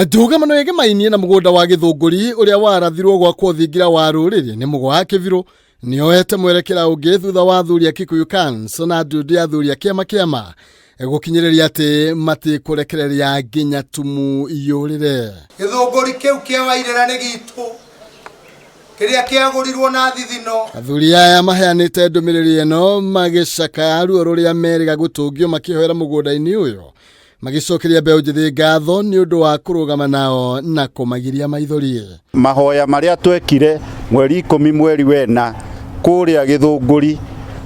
Ndũgamano ĩgemainie na mũgũnda wa Gĩthũngũri ũrĩa warathirwo gwakwo thingira wa rũrĩrĩ nĩ Mũgwa wa Kĩbirũ nĩoete mwerekera ũngĩ thutha wa athuri a Kikuyu Council na ndundu ya athuri a kĩama kĩama gũkinyĩrĩria atĩ matikũrekereria nginya tumu yũrĩre. Gĩthũngũri kĩu kĩa Wairĩra nĩ gitũ kĩrĩa kĩagũrirwo na thithino. Athuri aya maheanĩte ndũmĩrĩri ĩno magĩcakaya ruo rũrĩa merĩga gũtũngio makĩhoera mũgũnda-inĩ ũyũ, magĩcokeria mbeũ njĩthĩ ngatho nĩ ũndũ wa kũrũgama nao na kũmagiria maithori. Mahoya marĩa twekire mweri 10 mweri wena kũrĩa Gĩthũngũri,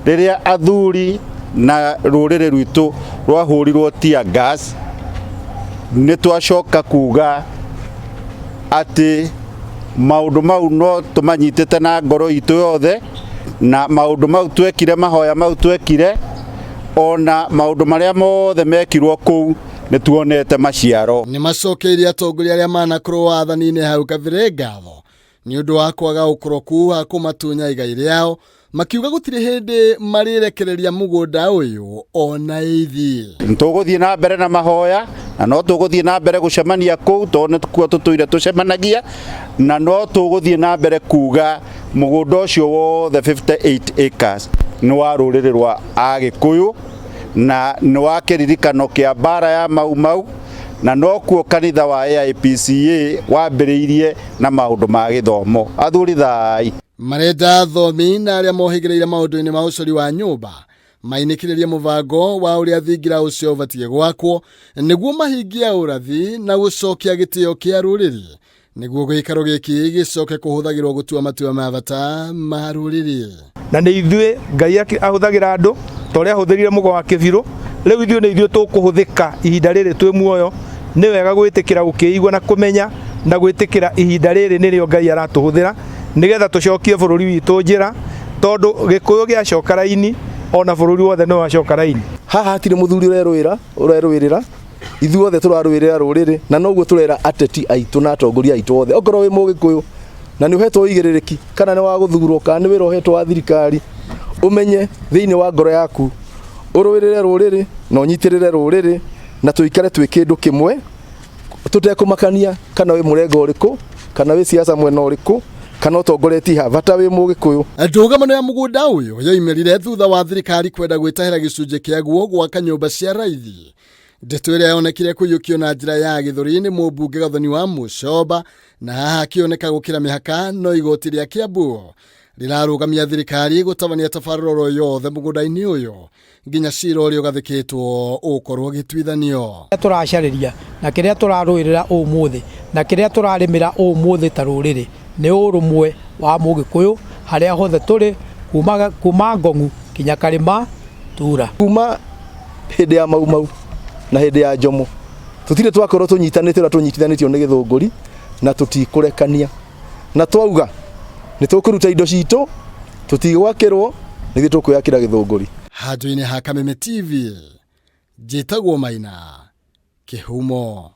rĩrĩa athuri na rũrĩrĩ rwitũ rwahũrirwo tear gas, nĩ twacoka kuga atĩ maũndũ mau no tũmanyitĩte na ngoro itũ yothe, na maũndũ mau twekire, mahoya mau twekire, ona maũndũ marĩa mothe mekirwo kũu nĩ tuonete maciaro. Nĩ macokeirie atongoria arĩa manakorwo wathani-inĩ hau kabere ngatho nĩ ũndũ wa kwaga ũkoroku wa kũmatunya igai rĩao, makiuga gũtirĩ hĩndĩ marĩrekereria mũgũnda ũyũ ona ĩthiĩ. Tũgũthiĩ na mbere na mahoya, na no tũgũthiĩ na mbere gũcemania kũu tondũ nĩ kuo tũtũire tũcemanagia, na no tũgũthiĩ na mbere kuga mũgũnda ũcio wothe 58 acres nĩ wa rũrĩrĩ rwa Agĩkũyũ na nĩ wa kĩririkano kĩa mbara ya Mau Mau, na nokuo kanitha wa AIPCA wambĩrĩirie na maũndũ ma gĩthomo. Athuri thai. Marenda athomi na arĩa mohĩgĩrĩire maũndũ-inĩ ma ũcori wa nyũmba mainĩkĩrĩrie mũbango wa ũrĩa thingira ũcio ũbatiĩ gwakwo nĩguo mahingie ũrathi na gũcokia gĩtĩo kĩa rũrĩrĩ, nĩguo gĩikaro gĩkĩ gĩcoke kũhũthagĩrwo gũtua matua ma bata ma rũrĩrĩ. Na nĩ ithuĩ Ngai ahũthagĩra andũ ta ũrĩa ahũthĩrire Mũgo wa Kĩbirũ. Rĩu ithuĩ nĩ ithuĩ tũkũhũthĩka ihinda rĩrĩ twĩ muoyo. Nĩ wega gwĩtĩkĩra gũkĩigua na kũmenya na gwĩtĩkĩra ihinda rĩrĩ nĩrĩo Ngai aratũhũthĩra nĩgetha tũcokie bũrũri witũ njĩra, tondũ Gĩkũyũ gĩacoka raini ona bũrũri wothe nĩ wacoka raini. Haha hatirĩ mũthuri ũrerũĩrĩra, ithuothe tũrarũĩrĩra rũrĩrĩ, na noguo tũrera ateti aitũ na atongoria aitũ othe. Okorwo wĩ Mũgĩkũyũ na nĩ ũhetwo ũigĩrĩrĩki kana nĩ wa gũthurwo kana nĩ wĩra ũhetwo wa thirikari, ũmenye thĩinĩ wa ngoro yaku ũrũĩrĩre rũrĩrĩ na ũnyitĩrĩre rũrĩrĩ, na tũikare twĩ kĩndũ kĩmwe tũtekũmakania kana wĩ mũrengo ũrĩkũ kana wĩ siasa mwena ũrĩkũ kana ũtongoretie ha, bata wĩ Mũgĩkũyũ. Ndũgamano ya mũgũnda ũyũ yoimĩrire thutha wa thirikari kwenda gwĩtahĩra gĩcunjĩ kĩaguo gwaka nyũmba cia raithi. Ndeto ĩrĩa yonekire kũiyũkio na njĩra ya gĩthũri nĩ mũmbunge Gathoni wa Mũcomba, na haha akĩoneka gũkĩra mĩhaka, no igoti rĩa Kiambu rĩrarũgamia thirikari gũtabania tabarĩra oro yothe mũgũnda-inĩ ũyũ nginya cira ũrĩa ũgathĩkĩtwo ũkorwo ũgĩtuithanio. Kĩrĩa tũracarĩria na kĩrĩa tũrarũĩrĩra ũmũthĩ na kĩrĩa tũrarĩmĩra ũmũthĩ ta rũrĩrĩ nĩ ũrũmwe wa Mũgĩkũyũ harĩa hothe tũrĩ, kuma Ngong'u nginya Karĩma Tura. Kuma hĩndĩ ya Mau Mau na hĩndĩ ya Njomo tũtirĩ twakorwo tũnyitanĩte ũrĩa tũnyitithanĩtio nĩ Gĩthũngũri, na tũtikũrekania, na twauga nĩ tũkũruta indo citũ, tũtigwakĩrwo, nĩ ithuĩ tũkwĩyakĩra Gĩthũngũri. Handũ-inĩ ha Kameme TV, njĩtagwo Maina Kĩhumo.